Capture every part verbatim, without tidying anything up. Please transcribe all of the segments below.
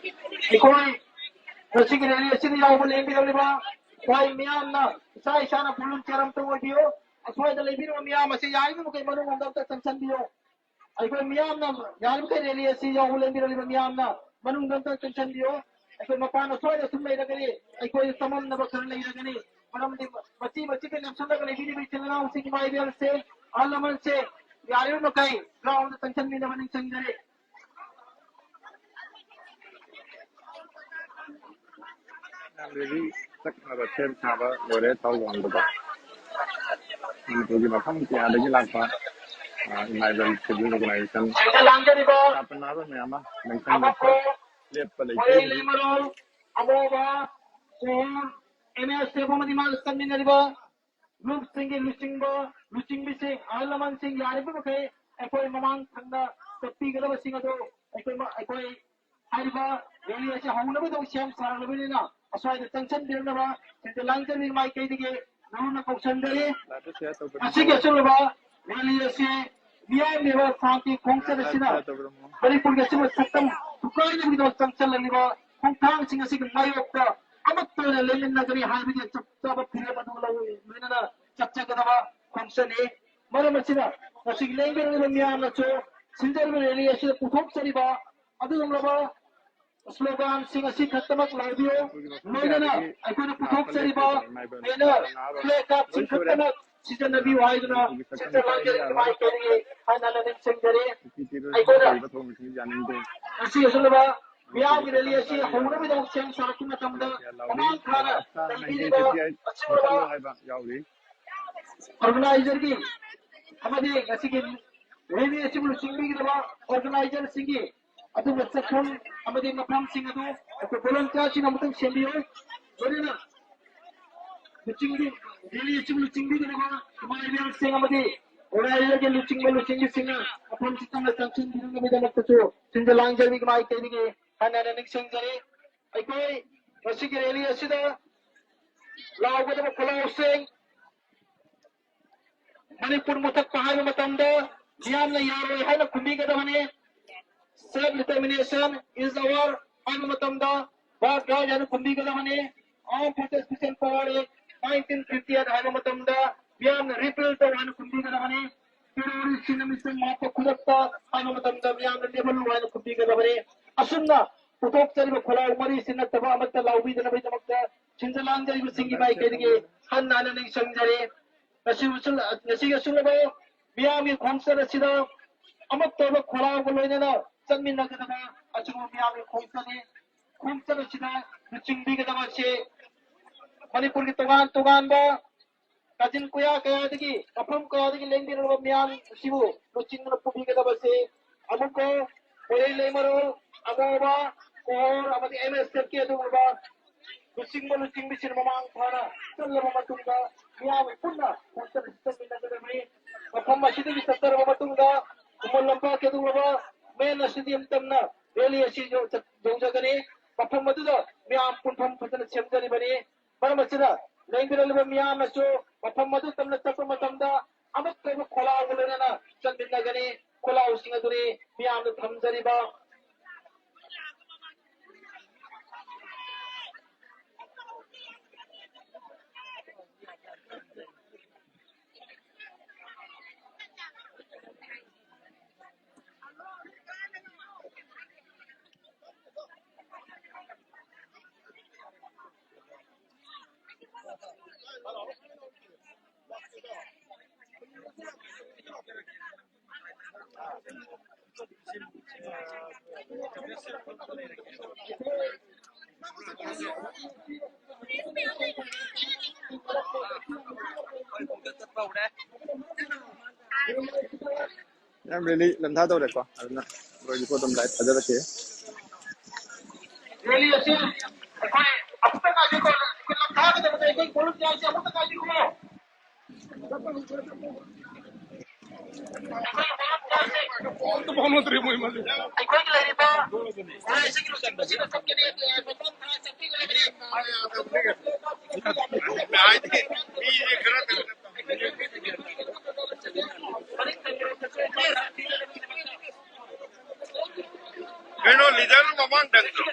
ꯑꯩꯈꯣꯏ ꯉꯁꯤꯒꯤ ꯔꯦꯂꯤ ꯑꯁꯤꯗ ꯌꯥꯎꯕ ꯂꯦꯡꯕꯤꯔꯛꯂꯤꯕ ꯑꯩꯈꯣꯏ ꯃꯤꯌꯥꯝꯅ ꯏꯁꯥ ꯏꯁꯥꯅ ꯚꯣꯂꯨꯟꯇꯤꯌꯔ ꯑꯝꯇ ꯑꯣꯏꯕꯤꯌꯨ꯫ ꯑꯁ꯭ꯋꯥꯏꯗ ꯂꯩꯕꯤꯔꯤꯕ ꯃꯤꯌꯥꯝ ꯑꯁꯤ ꯌꯥꯔꯤꯕ ꯃꯈꯩ ꯃꯅꯨꯡ ꯂꯣꯝꯗ ꯑꯝꯇ ꯆꯪꯁꯤꯟꯕꯤꯌꯨ꯫ ꯑꯩꯈꯣꯏ ꯃꯤꯌꯥꯝꯅ ꯌꯥꯔꯤꯕ ꯃꯈꯩ ꯔꯦꯂꯤ ꯑꯁꯤ ꯌꯥꯎꯕ ꯂꯦꯡꯕꯤꯔꯛꯂꯤꯕ ꯃꯤꯌꯥꯝꯅ ꯃꯅꯨꯡꯗ ꯑꯝꯇ ꯆꯪꯁꯤꯟꯕꯤꯌꯨ꯫ ꯑꯩꯈꯣꯏ ꯃꯄꯥꯟ ꯑꯁ꯭ꯋꯥꯏꯗ ꯁꯨꯝ ꯂꯩꯔꯒꯗꯤ ꯑꯩꯈꯣꯏ ꯆꯃꯝꯅꯕ ꯈꯔ ꯂꯩꯔꯒꯅꯤ꯫ ꯃꯔꯝꯗꯤ ꯃꯆꯤ ꯃꯆꯤꯗ ꯂꯦꯞꯁꯤꯜꯂꯒ ꯂꯩꯕꯤꯔꯤꯕ ꯏꯆꯤꯜ ꯏꯅꯥꯎꯁꯤꯡ, ꯏꯃꯥ ꯏꯕꯦꯜꯁꯤꯡ, ꯑꯍꯜ ꯂꯃꯟꯁꯤꯡ ꯌꯥꯔꯤꯕ ꯃꯈꯩ ꯒ꯭ꯔꯥꯎꯟꯗ ꯆꯪꯁꯤꯟꯕꯤꯅꯕ ꯅꯤꯡꯁꯤꯡꯖꯔꯤ꯫ ꯂꯝꯕꯤꯗꯤ ꯆꯠꯅꯕ ꯁꯦꯝ ꯁꯥꯕ ꯂꯣꯏꯔꯦ ꯊꯧꯕꯥꯜꯗꯀꯣ꯫ ꯃꯅꯤꯄꯨꯔꯒꯤ ꯃꯐꯝ ꯀꯌꯥꯗꯒꯤ ꯂꯥꯛꯄ, ꯑ, ꯏꯃꯥ ꯏꯕꯦꯜ ꯁꯤꯚꯤꯜ ꯑꯣꯔꯒꯅꯥꯏꯖꯦꯁꯟ ꯂꯥꯡꯖꯔꯤꯕ ꯆꯥꯄꯟꯅꯕ ꯃꯌꯥꯝ ꯑꯃ ꯂꯦꯡꯁꯟ ꯑꯃꯈꯣ ꯂꯦꯞꯄ ꯂꯩꯈ꯭ꯔꯦ꯫ ꯃꯣꯔꯦ ꯂꯩꯃꯔꯣꯜ ꯑꯃꯣꯕ ꯁꯣꯍꯣꯔ ꯑꯦꯝ ꯑꯦꯁ ꯑꯦꯐ ꯑꯃꯗꯤ ꯃꯥꯒ ꯆꯠꯃꯤꯟꯅꯔꯤꯕ ꯒ꯭ꯔꯨꯞꯁꯤꯡꯒꯤ ꯂꯨꯆꯤꯡꯕ, ꯂꯨꯆꯤꯡꯕꯤꯁꯤꯡ, ꯑꯍꯜ ꯂꯃꯟꯁꯤꯡ ꯌꯥꯔꯤꯕ ꯃꯈꯩ ꯑꯩꯈꯣꯏ ꯃꯃꯥꯡ ꯊꯪꯅ ꯆꯠꯄꯤꯒꯗꯕꯁꯤꯡ ꯑꯗꯨ ꯑꯩꯈꯣꯏ ꯃ-, ꯑꯩꯈꯣꯏ ꯍꯥꯏꯔꯤꯕ ꯔꯦꯂꯤ ꯑꯁꯤ ꯍꯧꯅꯕꯒꯤꯗꯃꯛ ꯁꯦꯝ ꯁꯥꯔꯛꯂꯕꯅꯤꯅ ꯑꯁ꯭ꯋꯥꯏꯗ ꯆꯪꯁꯤꯟꯕꯤꯔꯛꯅꯕ ꯁꯦꯟꯖꯦ ꯂꯥꯡꯖꯕꯤ ꯃꯥꯏꯀꯩꯗꯒꯤ ꯅꯧꯅ ꯀꯧꯁꯟꯖꯔꯤ꯫ ꯂꯥꯏꯞꯇ ꯁꯤꯌꯔ ꯇꯧꯕꯤꯔꯝꯃꯣ꯫ ꯉꯁꯤꯒꯤ ꯑꯆꯧꯕ ꯔꯦꯂꯤ ꯑꯁꯤ ꯃꯤꯌꯥꯝꯒꯤ ꯑꯣꯏꯕ ꯁꯥꯟꯇꯤ ꯈꯣꯡꯆꯠ ꯂꯥꯏꯞꯇ ꯑꯁꯤꯅ ꯁꯤꯌꯔ ꯇꯧꯕꯤꯔꯝꯃꯣ꯫ ꯃꯅꯤꯄꯨꯔꯒꯤ ꯑꯁꯤꯒꯨꯝꯕ ꯁꯛꯇꯝ ꯊꯨꯒꯥꯏꯅꯕꯒꯤꯗꯃꯛ ꯆꯪꯁꯤꯜꯂꯛꯂꯤꯕ ꯈꯣꯡꯊꯥꯡꯁꯤꯡ ꯑꯁꯤꯒꯤ ꯃꯥꯌꯣꯛꯇ ꯑꯃꯠꯇ ꯑꯣꯏꯅ ꯂꯦꯡꯃꯤꯟꯅꯒꯅꯤ ꯍꯥꯏꯕꯒꯤ ꯆꯞ ꯆꯥꯕ ꯐꯤꯔꯦꯞ ꯑꯗꯨ ꯂꯧ-, ꯂꯣꯏꯅꯅ ꯆꯠꯆꯒꯗꯕ ꯈꯣꯡꯆꯠꯅꯤ꯫ ꯃꯔꯝ ꯑꯁꯤꯅ ꯉꯁꯤ ꯂꯦꯡꯕꯤꯔꯛꯂꯤꯕ ꯃꯤꯌꯥꯝꯅꯁꯨ ꯁꯤꯟꯖꯔꯤꯕ ꯔꯦꯂꯤ ꯑꯁꯤꯗ ꯄꯨꯊꯣꯛꯆꯔꯤꯕ ꯑꯗꯨꯒꯨꯝꯂꯕ ꯁ꯭ꯂꯣꯒꯥꯟꯁꯤꯡ ꯑꯁꯤ ꯈꯛꯇꯃꯛ ꯂꯥꯎꯕꯤꯌꯨ, ꯂꯣꯏꯅꯅ ꯑꯩꯈꯣꯏꯅ ꯄꯨꯊꯣꯛꯆꯔꯤꯕ ꯕꯦꯅꯔ, ꯄ꯭ꯂꯦ ꯀꯥꯔꯗꯁꯤꯡ ꯈꯛꯇꯃꯛ ꯁꯤꯖꯤꯟꯅꯕꯤꯌꯨ ꯍꯥꯏꯗꯨꯅ ꯁꯦꯟꯇ꯭ꯔꯦꯜ ꯂꯥꯡꯖꯦꯜꯒꯤ ꯃꯥꯏꯀꯩꯗꯒꯤ ꯍꯟꯅ ꯍꯟꯅ ꯅꯤꯡꯁꯤꯡꯖꯔꯤ꯫ ꯑꯩꯈꯣꯏꯅ ꯉꯁꯤ ꯑꯁꯤꯒꯨꯝꯂꯕ ꯃꯤꯌꯥꯝꯒꯤ ꯔꯦꯂꯤ ꯑꯁꯤ ꯍꯧꯅꯕꯒꯤꯗꯃꯛ ꯁꯦꯝ ꯁꯥꯔꯛꯄ ꯃꯇꯝꯗ ꯃꯃꯥꯡ ꯊꯥꯅ ꯆꯪꯕꯤꯔꯤꯕ ꯑꯁꯤꯒꯨꯝꯂꯕ ꯑꯣꯔꯒꯅꯥꯏꯖꯔꯒꯤ ꯑꯃꯗꯤ ꯉꯁꯤꯒꯤ ꯔꯦꯂꯤ ꯑꯁꯤꯕꯨ ꯂꯨꯆꯤꯡꯕꯤꯒꯗꯕ ꯑꯣꯔꯒꯅꯥꯏꯖꯔꯁꯤꯡꯒꯤ ꯑꯗꯨꯒꯨꯝꯕ ꯆꯠꯐꯝ ꯑꯃꯗꯤ ꯃꯐꯝꯁꯤꯡ ꯑꯗꯨ ꯑꯩꯈꯣꯏ ꯚꯣꯂꯨꯟꯇꯤꯌꯔꯁꯤꯡꯅ ꯑꯃꯨꯛꯇꯪ ꯁꯦꯝꯕꯤꯌꯨ꯫ ꯂꯣꯏꯅꯅ ꯂꯨꯆꯤꯡꯕꯤ, ꯔꯦꯂꯤ ꯑꯁꯤꯕꯨ ꯂꯨꯆꯤꯡꯕꯤꯒꯗꯕ ꯏꯃꯥ ꯏꯕꯦꯜꯁꯤꯡ ꯑꯃꯗꯤ ꯑꯣꯔꯒꯅꯥꯏꯖꯔꯒꯤ ꯂꯨꯆꯤꯡꯕ ꯂꯨꯆꯤꯡꯕꯤꯁꯤꯡꯅ ꯃꯐꯝꯁꯤ ꯇꯝꯅ ꯆꯪꯁꯤꯟꯕꯤꯅꯕꯒꯤꯗꯃꯛꯇꯁꯨ ꯁꯤꯟꯖ ꯂꯥꯡꯖꯕꯤꯒꯤ ꯃꯥꯏꯀꯩꯗꯒꯤ ꯍꯟꯅ ꯍꯟꯅ ꯅꯤꯡꯁꯤꯡꯖꯔꯤ꯫ ꯑꯩꯈꯣꯏ ꯉꯁꯤꯒꯤ ꯔꯦꯂꯤ ꯑꯁꯤꯗ ꯂꯥꯎꯒꯗꯕ ꯈꯣꯜꯂꯥꯎꯁꯤꯡ ꯃꯅꯤꯄꯨꯔ ꯃꯨꯊꯠꯄ ꯍꯥꯏꯕ ꯃꯇꯝꯗ ꯃꯤꯌꯥꯝꯅ ꯌꯥꯔꯣꯏ ꯍꯥꯏꯅ ꯈꯨꯝꯕꯤꯒꯗꯕꯅꯤ꯫ Self determination is our ꯍꯥꯏꯕ ꯃꯇꯝꯗ ꯕꯥꯔ ꯒꯥꯔꯗ ꯍꯥꯏꯅ ꯈꯨꯝꯕꯤꯒꯗꯕꯅꯤ꯫ Armed Forces Special Power Act nineteen fifty eight ꯍꯥꯏꯕ ꯃꯇꯝꯗ ꯃꯤꯌꯥꯝꯅ ꯔꯤꯄꯤꯜ ꯇꯧ ꯍꯥꯏꯅ ꯈꯨꯝꯕꯤꯒꯗꯕꯅꯤ꯫ ꯇꯦꯔꯣꯔꯤꯁꯁꯤꯡ ꯑꯃꯁꯨꯡ ꯃꯍꯥꯛꯄꯨ ꯈꯨꯗꯛꯇ ꯍꯥꯏꯕ ꯃꯇꯝꯗ ꯃꯤꯌꯥꯝꯅ ꯂꯦꯞꯍꯜꯂꯨ ꯍꯥꯏꯅ ꯈꯨꯝꯕꯤꯒꯗꯕꯅꯤ꯫ ꯑꯁꯨꯝꯅ ꯄꯨꯊꯣꯛꯆꯔꯤꯕ ꯈꯣꯜꯂꯥꯎ ꯃꯔꯤꯁꯤ ꯅꯠꯇꯕ ꯑꯃꯠꯇ ꯂꯥꯎꯕꯤꯗꯅꯕꯒꯤꯗꯃꯛꯇ ꯁꯤꯟꯖ ꯂꯥꯡꯖꯔꯤꯕꯁꯤꯡꯒꯤ ꯃꯥꯏꯀꯩꯗꯒꯤ ꯍꯟꯅ ꯍꯟꯅ ꯅꯤꯡꯁꯤꯡꯖꯔꯤ꯫ ꯉꯁꯤ ꯎꯆꯨꯜ-, ꯉꯁꯤꯒꯤ ꯑꯆꯨꯝꯕ ꯃꯤꯌꯥꯝꯒꯤ ꯈꯣꯡꯆꯠ ꯑꯁꯤꯗ ꯑꯃꯠꯇ ꯑꯣꯏꯕ ꯈꯣꯜꯂꯥꯎꯒ ꯂꯣꯏꯅꯅ ꯆꯠꯃꯤꯟꯅꯒꯗꯕ ꯑꯆꯨꯝꯕ ꯃꯤꯌꯥꯝꯒꯤ ꯈꯣꯡꯆꯠꯅꯤ꯫ ꯈꯣꯡꯆꯠ ꯑꯁꯤꯗ ꯂꯨꯆꯤꯡꯕꯤꯒꯗꯕ ꯑꯁꯤ ꯃꯅꯤꯄꯨꯔꯒꯤ ꯇꯣꯉꯥꯟ ꯇꯣꯉꯥꯟꯕ ꯀꯥꯆꯤꯟ ꯀꯣꯌꯥ ꯀꯌꯥꯗꯒꯤ, ꯃꯐꯝ ꯀꯌꯥꯗꯒꯤ ꯂꯦꯡꯕꯤꯔꯛꯂꯕ ꯃꯤꯌꯥꯝ ꯑꯁꯤꯕꯨ ꯂꯨꯆꯤꯡꯗꯨꯅ ꯄꯨꯕꯤꯒꯗꯕꯁꯤ ꯑꯃꯨꯛꯀ ꯃꯣꯏꯔꯩ ꯂꯩꯃꯔꯣꯜ, ꯑꯉꯧꯕ, ꯀꯣꯍꯣꯔ ꯑꯃꯗꯤ ꯑꯦꯝ ꯑꯦꯁ ꯑꯦꯐꯀꯤ ꯑꯗꯨꯒꯨꯝꯂꯕ ꯂꯨꯆꯤꯡꯕ ꯂꯨꯆꯤꯡꯕꯤꯁꯤꯡ ꯃꯃꯥꯡ ꯊꯥꯅ ꯆꯠꯂꯕ ꯃꯇꯨꯡꯗ ꯃꯤꯌꯥꯝ ꯄꯨꯟꯅ ꯈꯣꯡꯆꯠ ꯑꯁꯤ ꯆꯠꯃꯤꯟꯅꯒꯗꯕꯅꯤ꯫ ꯃꯐꯝ ꯑꯁꯤꯗꯒꯤ ꯆꯠꯆꯔꯕ ꯃꯇꯨꯡꯗ ꯈꯨꯃꯟ ꯂꯝꯄꯥꯛꯀꯤ ꯑꯗꯨꯒꯨꯝꯂꯕ ꯃꯦꯟ ꯁ꯭ꯇꯦꯗꯤꯌꯝ ꯇꯝꯅ ꯔꯦꯂꯤ ꯑꯁꯤ ꯌꯧ-, ꯌꯧꯖꯒꯅꯤ꯫ ꯃꯐꯝ ꯑꯗꯨꯗ ꯃꯤꯌꯥꯝ ꯄꯨꯟꯐꯝ ꯐꯖꯅ ꯁꯦꯝꯖꯔꯤꯕꯅꯤ꯫ ꯃꯔꯝ ꯑꯁꯤꯅ ꯂꯦꯡꯕꯤꯔꯛꯂꯤꯕ ꯃꯤꯌꯥꯝꯅꯁꯨ ꯃꯐꯝ ꯑꯗꯨ ꯇꯝꯅ ꯆꯠꯄ ꯃꯇꯝꯗ ꯑꯃꯠꯇ ꯑꯣꯏꯕ ꯈꯣꯜꯂꯥꯎꯒ ꯂꯣꯏꯅꯅ ꯆꯠꯃꯤꯟꯅꯒꯅꯤ꯫ ꯈꯣꯜꯂꯥꯎꯁꯤꯡ ꯑꯗꯨꯅꯤ ꯃꯤꯌꯥꯝꯗ ꯊꯝꯖꯔꯤꯕ꯫ ꯌꯥꯝ ꯔꯦꯂꯤ ꯂꯝꯊꯥ ꯇꯧꯔꯦꯀꯣ, ꯑꯗꯨꯅ ꯂꯣꯏꯗ꯭ꯔꯤꯐꯥꯎ ꯑꯗꯨꯝ ꯂꯥꯏꯚ ꯊꯥꯖꯔꯛꯀꯦ꯫ ꯔꯦꯂꯤ ꯑꯁꯤ ꯑꯩꯈꯣꯏ ꯑꯃꯨꯛꯇ ꯉꯥꯏꯕꯤꯌꯨꯀꯣ, ꯑꯩꯈꯣꯏ ꯂꯝꯊꯥꯒꯗꯕꯗ ꯑꯩꯈꯣꯏ ꯄꯣꯂꯤꯁ ꯌꯥꯎꯁꯤ, ꯑꯃꯨꯛꯇ ꯉꯥꯏꯕꯤꯌꯨꯀꯣ꯫ ꯑꯩꯈꯣꯏꯒꯤ ꯂꯩꯔꯤꯕ ꯃꯣꯏꯔꯥꯡꯁꯤꯡꯒꯤ ꯂꯨꯆꯤꯡꯕꯁꯤꯡꯅ ꯆꯠꯀꯅꯤ꯫ ꯀꯩꯅꯣ, ꯌꯥꯔꯣ ꯃꯃꯥꯡꯗ ꯅꯠꯇ꯭ꯔꯣ?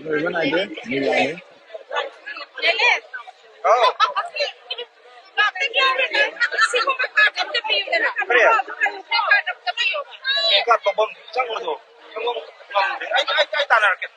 ꯂꯣꯏꯕ ꯅꯥꯏꯗꯦ, ꯃꯤ ꯌꯥꯝꯃꯤ꯫ ꯍꯥꯎ꯫ ꯀꯔꯤ? ꯀꯥꯔꯠ ꯂꯧꯐꯝ ꯆꯪꯕꯗꯣ ꯆꯪꯐꯝ ꯉꯝꯗꯦ꯫ ꯑꯩ, ꯑꯩ, ꯑꯩ ꯇꯥꯟꯅꯔꯛꯀꯦ꯫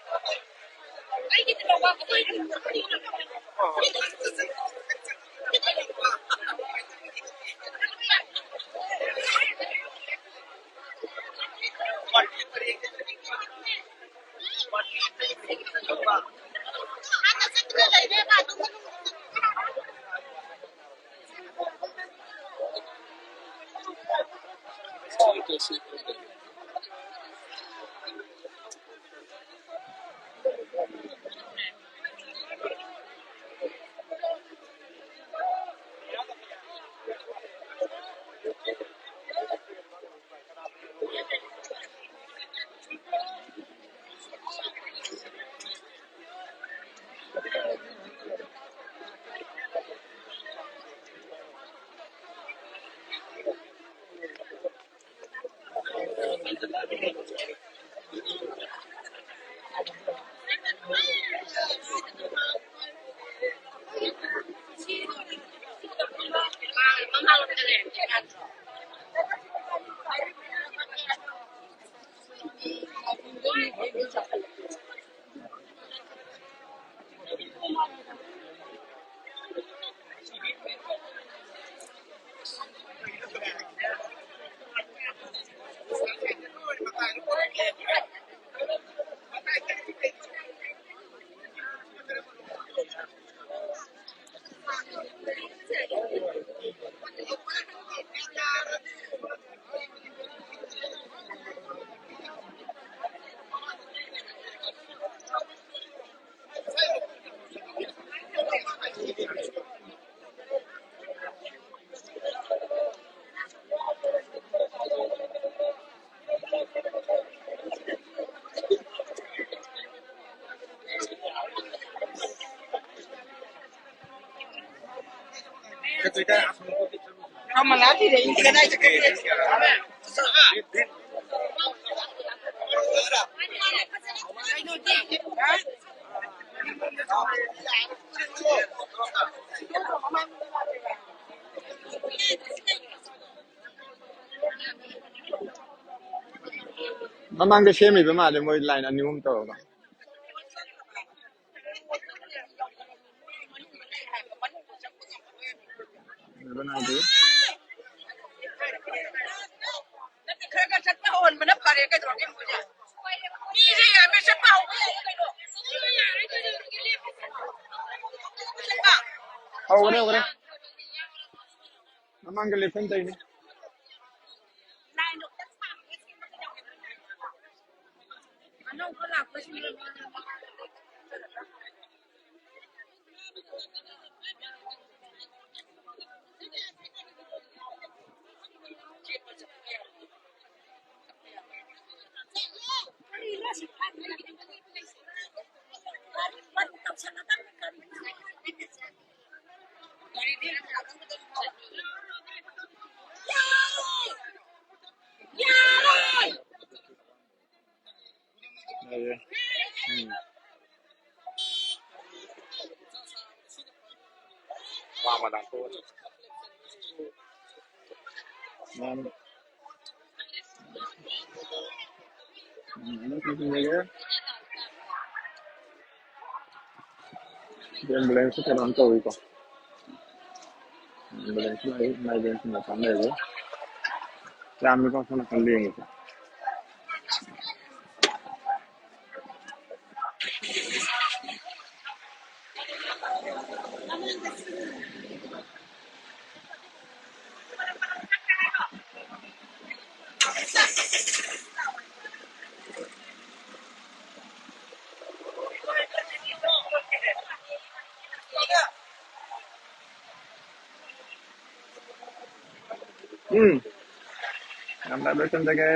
ꯃꯃꯥꯡꯗ ꯁꯦꯝꯃꯤꯕ ꯃꯥꯜꯂꯦ ꯃꯣꯏ ꯂꯥꯏꯟ ꯑꯅꯤ ꯑꯍꯨꯝ ꯇꯧꯔꯒ꯫ ꯔꯣꯅꯥꯜꯗꯣ꯫ ꯈꯔ ꯈꯔ ꯆꯠꯄ ꯍꯧꯍꯟꯕꯅ ꯐꯔꯦ, ꯀꯩꯗꯧꯔꯒꯦ ꯃꯣꯏꯁꯦ? ꯃꯤꯁꯦ ꯌꯥꯝꯃꯦ, ꯆꯠꯄ ꯍꯧꯕ ꯌꯥꯏꯌꯦ ꯀꯩꯅꯣ꯫ ꯍꯧꯈ꯭ꯔꯦ, ꯍꯧꯈ꯭ꯔꯦ꯫ ꯃꯃꯥꯡꯗ ꯂꯦꯞꯐꯝ ꯇꯧꯔꯤꯅꯤ꯫ ꯎꯝ꯫ ꯋꯥ ꯑꯃ ꯂꯥꯡꯊꯣꯛꯑꯣ꯫ ꯃꯌꯥꯝ ꯎꯝ, ꯑꯗꯨꯝ ꯊꯝꯖꯤꯟꯖꯒꯦ꯫ ꯑꯦꯝꯕꯨꯂꯦꯟꯁꯁꯨ ꯀꯩꯅꯣꯝ ꯇꯧꯏꯀꯣ꯫ ꯑꯦꯝꯕꯨꯂꯦꯟꯁ ꯂꯥꯛꯏ, ꯏꯃꯥꯔꯖꯦꯟꯁꯤ ꯃꯇꯝ ꯂꯩꯔꯦ꯫ ꯌꯥꯝꯃꯤꯀꯣ ꯁꯣꯝ ꯅꯥꯀꯟ ꯂꯦꯡꯉꯤꯁꯦ꯫ ꯎꯝ꯫ ꯌꯥꯝ ꯂꯥꯏꯕ ꯂꯣꯏꯁꯤꯟꯖꯒꯦ꯫